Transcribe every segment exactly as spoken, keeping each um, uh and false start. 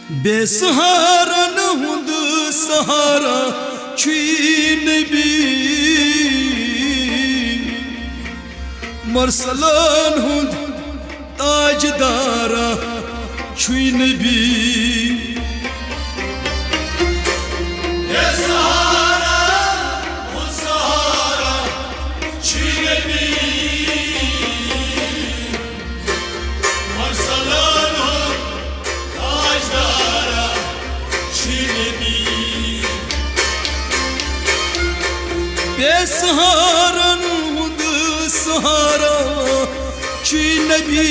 بے سہارن ہُنٛد سہارا چھُے نبی، مرسلن ہُنٛد تاجدارا چھُے نبی۔ بے سہارا ہُنٛد سہارا چھُے نبی، مرسلن ہُنٛد تاجدارا چھُے نبی۔ بے سہارن ہُنٛد سہارا چھُے نبی،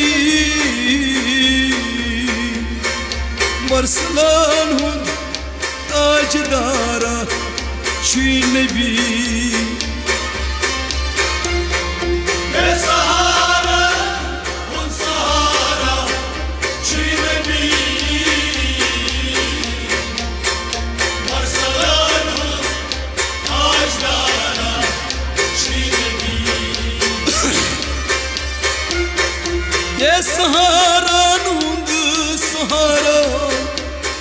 مرسلن ہُنٛد تاجدارا چھُے نبی۔ بے سہارا ہُنٛد سہارا چھُے نبی، مرسلن ہُنٛد تاجدارا چھُے نبی۔ بے سہارن ہُنٛد سہارا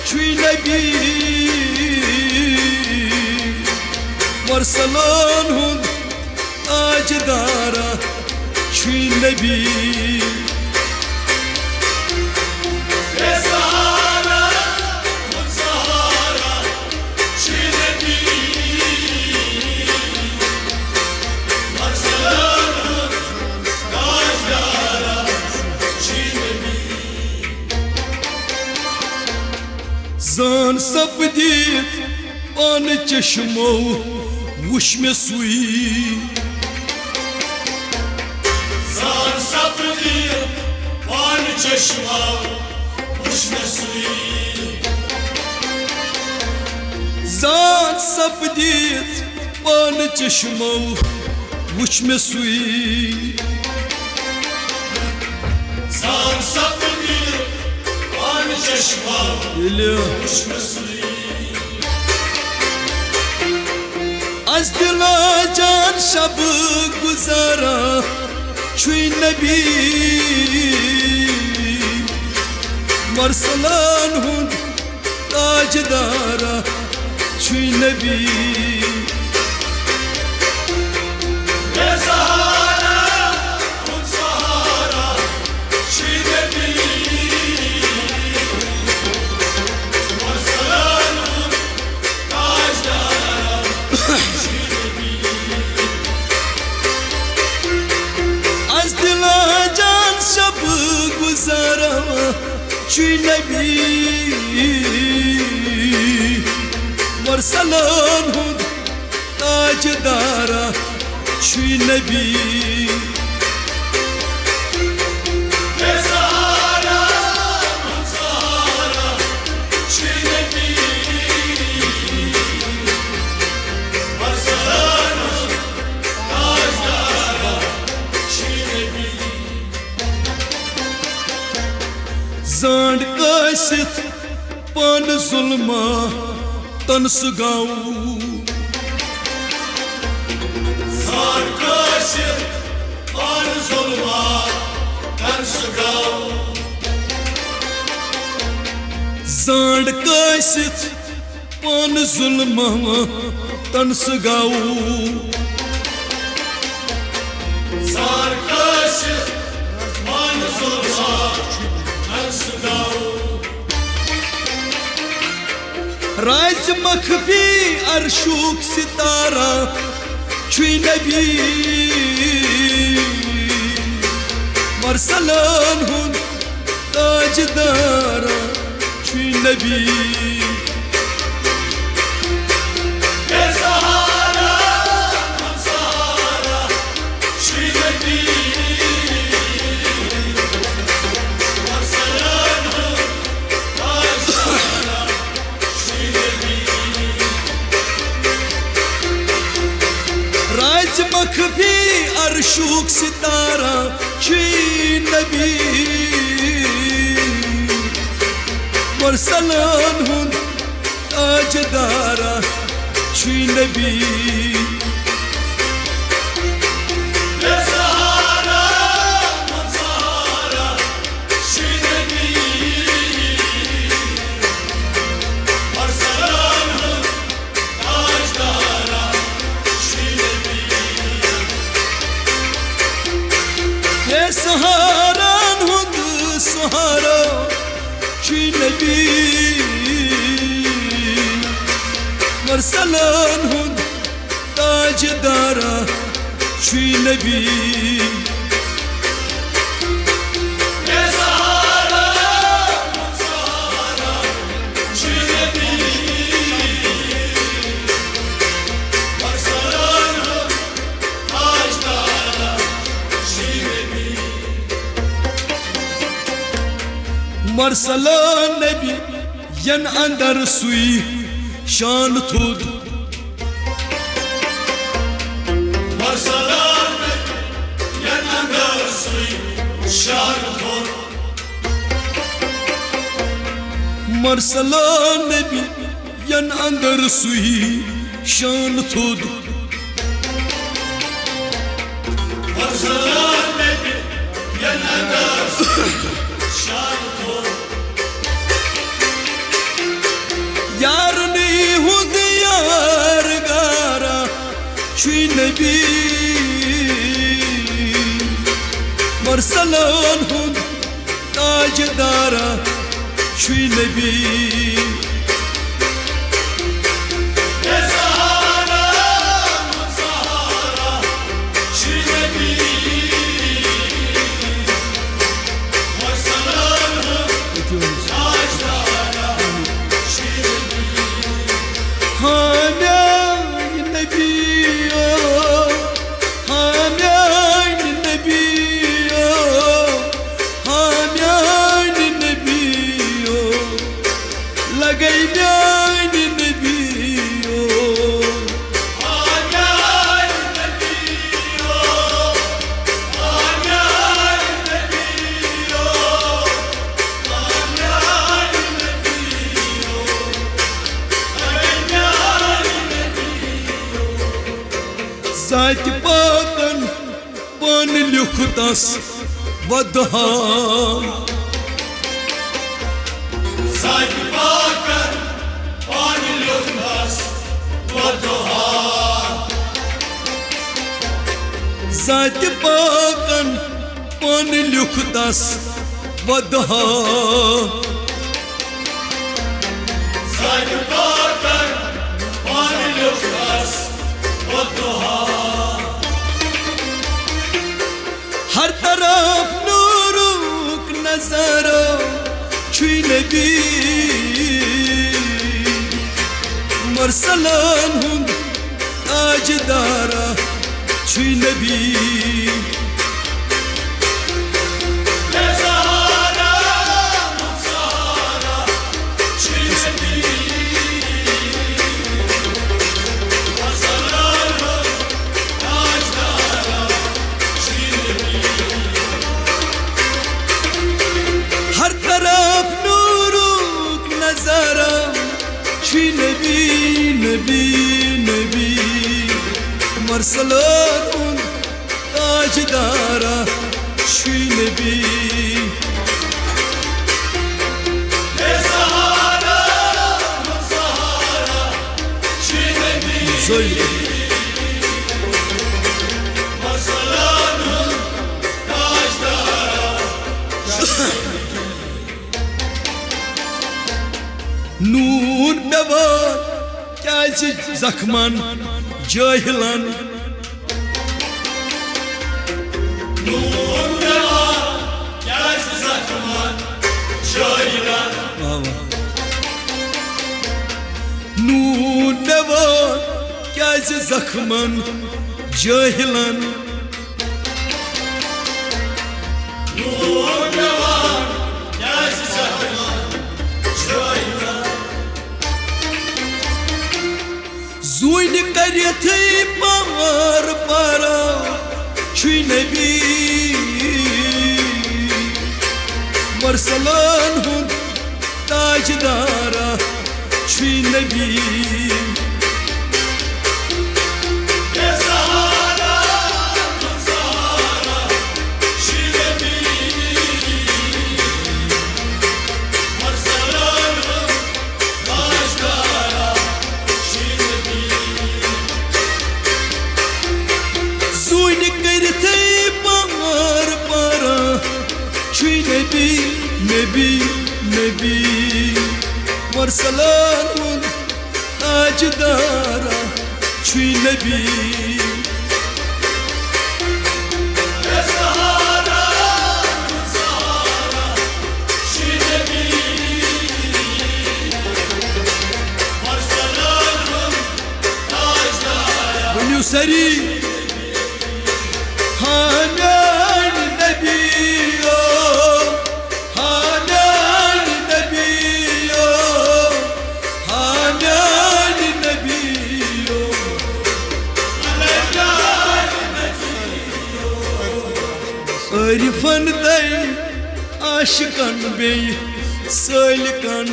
چھُے نبی، مرسلن ہُنٛد تاجدارا چھُے نبی۔ بے سہارا ہُنٛد سہارا چھُے نبی، مرسلن ہُنٛد تاجدارا چھُے نبی۔ زان سپدِتھ پانہٕ چشمو وُچھ مےٚ سُے۔ زان سپدِتھ پانہٕ چشمو وُچھ مےٚ سُے۔ زان سپدِتھ پانہٕ چشمو وُچھ مےٚ سُے۔ زان سپدِتھ پانہٕ چشمو ییٚلہِ وُچھ مےٚ سُے۔ از دِلا جان شب گُزارا چھُے نبی، مرسلن ہُنٛد تاجدارا چھُے نبی۔ بے سہارا ہُنٛد سہارا چھُے نبی، مرسلن ہُنٛد تاجدارا چھُے نبی۔ از دِلا جان شب گُزارا چھُے نبی، مرسلن ہُنٛد تاجدارا چھُے نبی۔ بے سہارا ہُنٛد سہارا چھُے نبی، مرسلن ہُنٛد تاجدارا چھُے نبی۔ زانٛڈ کٲسِتھ پانہٕ ظُلماتن سُہ گاو۔ زانٛڈ کٲسِتھ پانہٕ ظُلماتن سُہ گاو۔ زانٛڈ کٲسِتھ پانہٕ ظُلماتن سُہ گاو۔ زانٛڈ کٲسِتھ پانہٕ ظُلماتن سُہ گاو۔ راز مخفی عرشُک ستارہ چھُے نبی، مرسلن ہُنٛد تاجدارا چھُے نبی۔ بے سہارا ہُنٛد سہارا چھُے نبی، مرسلن ہُنٛد تاجدارا چھُے نبی۔ راز مخفی عرشُک ستارہ چھُے نبی، مرسلن ہُنٛد تاجدارا چھُے نبی۔ بے سہارا ہُنٛد سہارا چھُے نبی، چھُے نبی، مرسلن ہُنٛد تاجدارا چھُے نبی۔ مرسلن نبی ین اندر سُے شان تھوٚد۔ مرسلن نبی ین اندر سُے شان تھوٚد۔ مرسلن نبی ین اندر سُے شان تھوٚد۔ یارنٕے ہُنٛد یار گارا چھُے نبی، مرسلن ہُنٛد تاجدارا چھُے نبی۔ ہاں میانہِ نبی او، ہاں میانہِ نبی او، ہاں میانہِ نبی او، لگے میانہِ نبی او۔ ذاتِ پاکن پانہٕ لیوٚکھ تس ودہا۔ ذاتِ پاکن پانہٕ لیوٚکھ تس ودہا۔ ذاتِ پاکن پانہٕ لیوٚکھ تس ودہا۔ ذاتِ پاکن پانہٕ لیوٚکھ تس ودہا۔ ہر طرف نورُک نظارہ چھُے نبی، مرسلن ہُنٛد تاجدارا چھُے نبی۔ ہر طرف نورُک نظارہ چھُے نبی، نبی، نبی۔ مرسلن ہُنٛد تاجدارا چھُے نبی۔ زویل۔ نوٗن پٮ۪وان کیٛازِ زخمن جٲہلن؟ نوٗن پٮ۪وان کیٛازِ زخمن جٲہلن؟ واہ واہ۔ نوٗن پٮ۪وان کیٛازِ زخمن جٲہلن؟ زوٗنہِ کٔرِتھٕے پار پارا چھُے نبی، مرسلن ہُنٛد تاجدارا چھُے نبی۔ زوٗنہِ کٔرِتھٕے پار پارا چھُے نبی، نبی، نبی، مرسلن ہُنٛد تاجدارا چھُے نبی۔ ؤنِو سٲری، ہاں میانہِ نبی او، ہاں میانہِ نبی او، ہاں میانہِ نبی او۔ عارفن تہٕ عاشقن بیٚیہِ سٲلِکن۔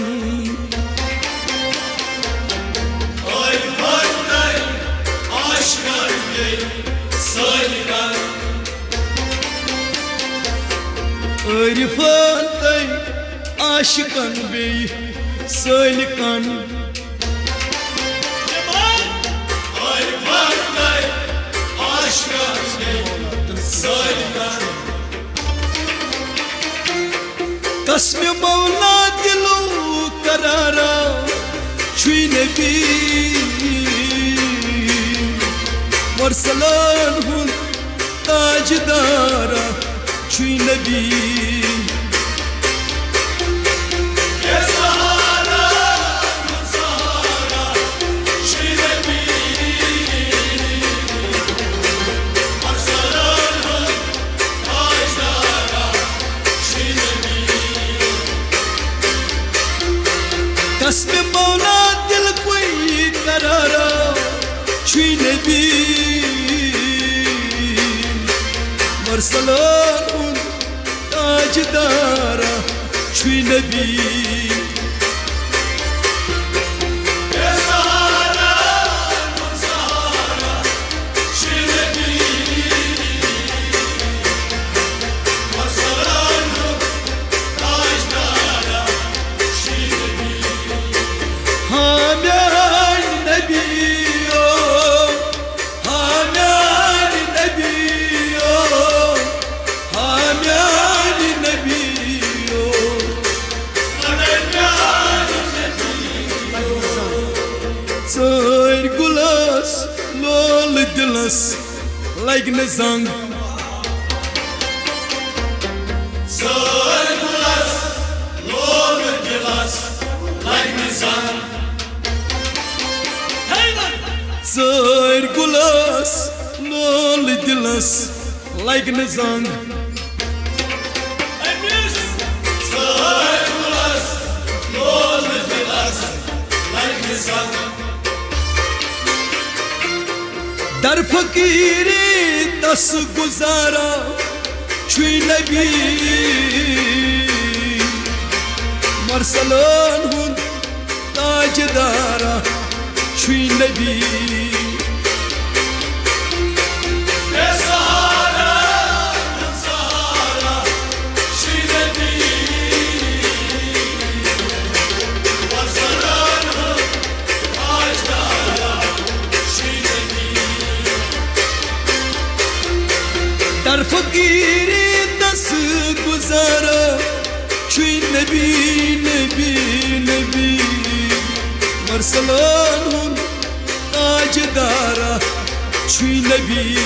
عارفن تہٕ عاشقن بیٚیہِ سٲلِکن۔ عارفن تہٕ عاشقن بیٚیہِ سٲلِکن۔ قسم مولا دلو قرارا چھُے نبی۔ مرسلن ہُنٛد تاجدارا چھُے نبی۔ قسم مولا دل کوئی قرارا چھُے نبی۔ مرسلن ہُنٛد تاجدارا چھُے نبی۔ ہاں میانہِ نبی او، ہاں میانہِ نبی او، ہاں میانہِ نبی او۔ ژٲرۍ گُلس لول دِلس لگہِ نہٕ زنگ۔ ژٲرۍ گُلس لول دِلس لگہِ نہٕ زنگ۔ ژٲرۍ گُلس لول دِلس لگہِ نہٕ زنگ۔ در فقیری تس گزارا چھُے نبی۔ مرسلن ہُنٛد تاجدارا چھُے نبی۔ در فقیری تس گزارا چھُے نبی، نبی، نبی۔ مرسلن ہُنٛد تاجدارا چھُے نبی۔